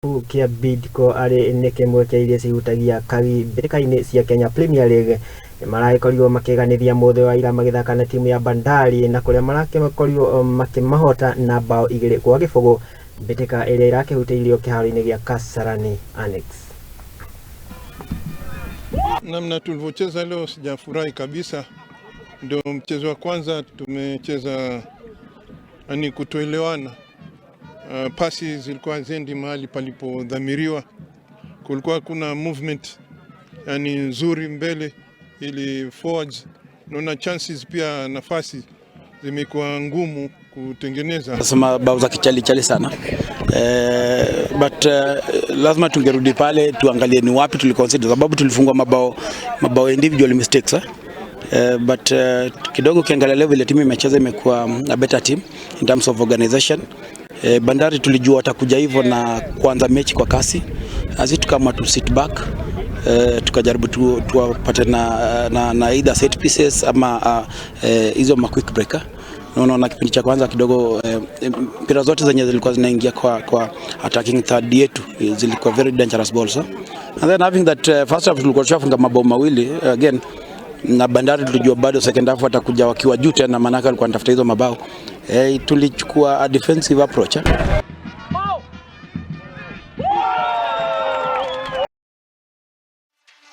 Kĩa Bidco arĩ nĩ kĩmwe kĩa iria cihutagia kagi mbĩtĩka-inĩ cia Kenya Premier League nĩmaragĩkorirwo makĩganithia mũthĩ wa ira magĩthaka na timu ya Bandari na kũrĩa maragĩkorirwo makĩmahota na bao 2-0 mbĩtĩka ĩrĩa ĩrakĩhutĩirio kĩharo-inĩ gĩa Kasarani Annex. Namna tulivyocheza leo sijafurahi kabisa. Ndio mchezo wa kwanza tumecheza yani kutoelewana. Pasi zilikuwa haziendi mahali palipodhamiriwa, kulikuwa kuna movement yani nzuri mbele ili forwards, naona chances pia nafasi zimekuwa ngumu kutengeneza. Nasema bao za kichali chali sana but lazima tungerudi pale tuangalie ni wapi tuliconcede, sababu tulifungwa mabao individual mistakes, eh? But kidogo ukiangalia leo vile timu imecheza, imekuwa a better team in terms of organization. Bandari tulijua watakuja hivyo na kuanza mechi kwa kasi, asi tukaamua tu sit back, tukajaribu tuwapate na either set pieces ama hizo ma quick breaker. Unaona kipindi cha kwanza kidogo mpira zote zenye zilikuwa zinaingia kwa attacking third yetu zilikuwa very dangerous balls, eh? And then having that first half tulikuwa tushafunga mabao mawili again na Bandari, tulijua bado second half watakuja wakiwa juu tena, maanake walikuwa wanatafuta hizo mabao. Tulichukua a defensive approach, eh?